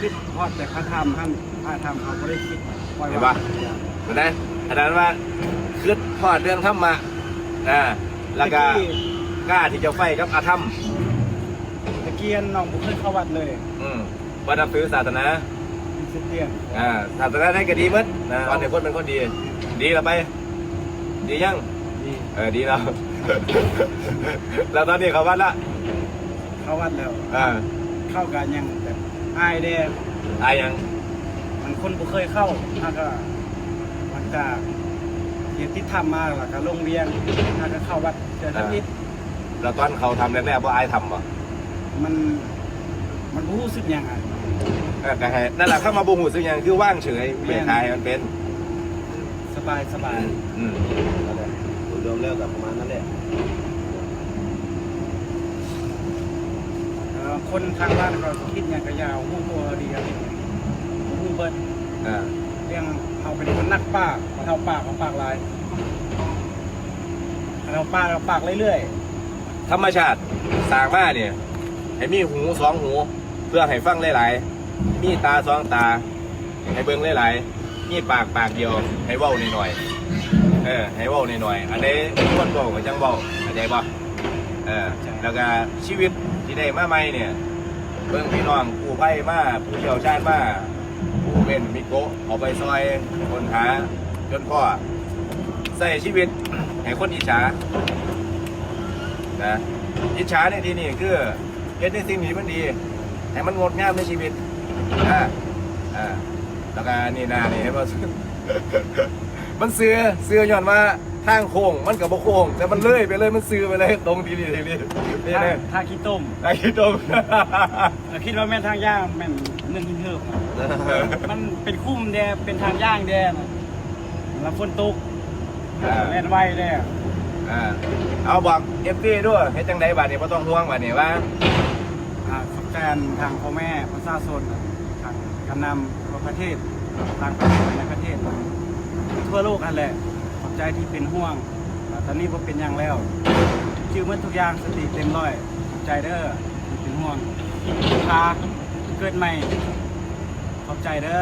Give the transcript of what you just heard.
ຄິດຮອດແຕ່ພະທຳຫັ້ນ ພະທຳເຮົາບໍ່ໄດ້ຄິດ ເຫັນບໍ່? ເຫັນໄດ໋ ຂະໜາດວ່າຄິດຮອດເລື່ອງທຳມະ ອາ ແລ້ວກະ ແຕ່ກີ້ ກ້າທີ່ຈະໄຟກັບອະທຳ. ແຕ່ກີ້ນັ້ນນ້ອງບໍ່ເຄີຍເຂົ້າວັດເລີຍ. ອືມ ບໍ່ນັບຖືສາສະໜາຄຣິສຕຽນ. ອາ ສາສະໜາໃດກໍດີໝົດນະ ເອົາ ເອົາແຕ່ຄົນເປັນຄົນດີ. ດີລະໄປ? ດີຍັງ? ດີ. ເອີ ດີແລ້ວ. ແລ້ວຕອນນີ້ເຂົ້າວັດລະ? ເຂົ້າວັດແລ້ວ. ອາ ເຂົ້າກະຍັງແບບອາຍແດ່. ອາຍຫຍັງ? ມັນຄົນບໍ່ເຄີຍເຂົ້າ ຫາກະ ຫຼັງຈາກທີ່ຕິດທຳມາ ແລ້ວກະລົງວຽງ ຫາກະເຂົ້າວັດເທື່ອທຳອິດ. ແລ້ວຕອນເຂົ້າທຳແລກໆ ບໍ່ອາຍທຳບໍ່? ມັນ ມັນບໍ່ຮູ້ສຶກຫຍັງອະ. ເອີ ກະໃຫ້ ນັ້ນລະ ຄຳວ່າບໍ່ຮູ້ສຶກຫຍັງ ຄືວາງເສີຍ ແມ່ນ ເບກກາຍໃຫ້ມັນເປັນ ສະບາຍ ສະບາຍ. ອືມ ອືມ ນັ້ນແຫຼະ ໂດຍລວມແລ້ວກໍປະມານນັ້ນແຫຼະ. ເອີ ຄົນທາງບ້ານເຂົາຊິຄິດຫຍັງກໍຢ່າ ຮູ້ຕົວເຮົາດີ ເຮົາເຮັດຫຍັງ ຮູ້ເບິດ. ເອີ ເລື່ອງເຮົາເປັນຄົນນັກປາກ ເຮົາປາກ ເຮົາປາກຫຼາຍ ເຮົາປາກ ເຮົາປາກເລື້ອຍໆ. ທຳມະຊາດສ້າງມານີ້ ໃຫ້ມີຫູສອງຫູ ເພື່ອໃຫ້ຟັງຫຼາຍໆ, ມີຕາສອງຕາ ໃຫ້ເບິ່ງຫຼາຍໆ, ມີປາກປາກດຽວ ໃຫ້ເວົ້າໜ້ອຍໆ. ເອີ ໃຫ້ເວົ້າໜ້ອຍໆ ອັນໃດຄວນເວົ້າກໍຈັ່ງເວົ້າ ເຂົ້າໃຈບໍ່? ເອີ ແລ້ວກະຊີວິດທີ່ໄດ້ມາໃໝ່ນີ້ ເບິ່ງພີ່ນ້ອງກູ້ໄພມາ ຜູ້ຊ່ຽວຊານມາ ຜູ້ເປັນມິໂກະ ເຂົ້າໄປຊ່ອຍຄົ້ນຫາຈົນພໍ້ ໃຊ້ຊີວິດໃຫ້ຄົນອິດສານະ. ອິດສາໃນທີ່ນີ້ຄື ເຮັດໃນສິ່ງທີ່ມັນດີ ໃຫ້ມັນງົດງາມໃນຊີວິດນະ. ອາ ແລ້ວກະນີ້ນະ ນີ້ເຫັນບໍ່? ມັນຊື່ ຊື່ຍ້ອນວ່າທາງໂຄ້ງມັນກະບໍ່ໂຄ້ງ ແຕ່ມັນເລີຍໄປເລີຍ ມັນຊື່ໄປເລີຍ ຕົງດີໆ ນີ້ ນີ້ ທາງ ທາງຂີ້ຕົມ ທາງຂີ້ຕົມ. ກະຄິດວ່າແມ່ນທາງຍ່າງ ແມ່ນເລື່ອງຫີນເຫີບ ມັນເປັນຂຸມແດ່ ເປັນທາງຍ່າງແດ່ນະ. ລະຝົນຕົກ ອ່າ ແລ່ນໄວແດ່. ອ່າ ເອົາບອກເອັຟຊີດູ ເຮັດຈັ່ງໃດບາດນີ້ ບໍ່ຕ້ອງຫ່ວງບາດນີ້ວ່າ. ອ່າ ຂອບໃຈທາງພໍ່ແມ່ປະຊາຊົນ ທາງການນຳທົ່ວປະເທດ ຕ່າງປະເທດ ໃນປະເທດ ທົ່ວໂລກຫັ້ນແຫຼະ ຂອບໃຈທີ່ເປັນຫ່ວງ. ອ່າ ຕອນນີ້ບໍ່ເປັນຫຍັງແລ້ວ ຈື່ໝົດທຸກຢ່າງ ສະຕິເຕັມຮ້ອຍ. ຂອບໃຈເດີທີ່ເປັນຫ່ວງ ພາເກີດໃໝ່. ຂອບໃຈເດີ.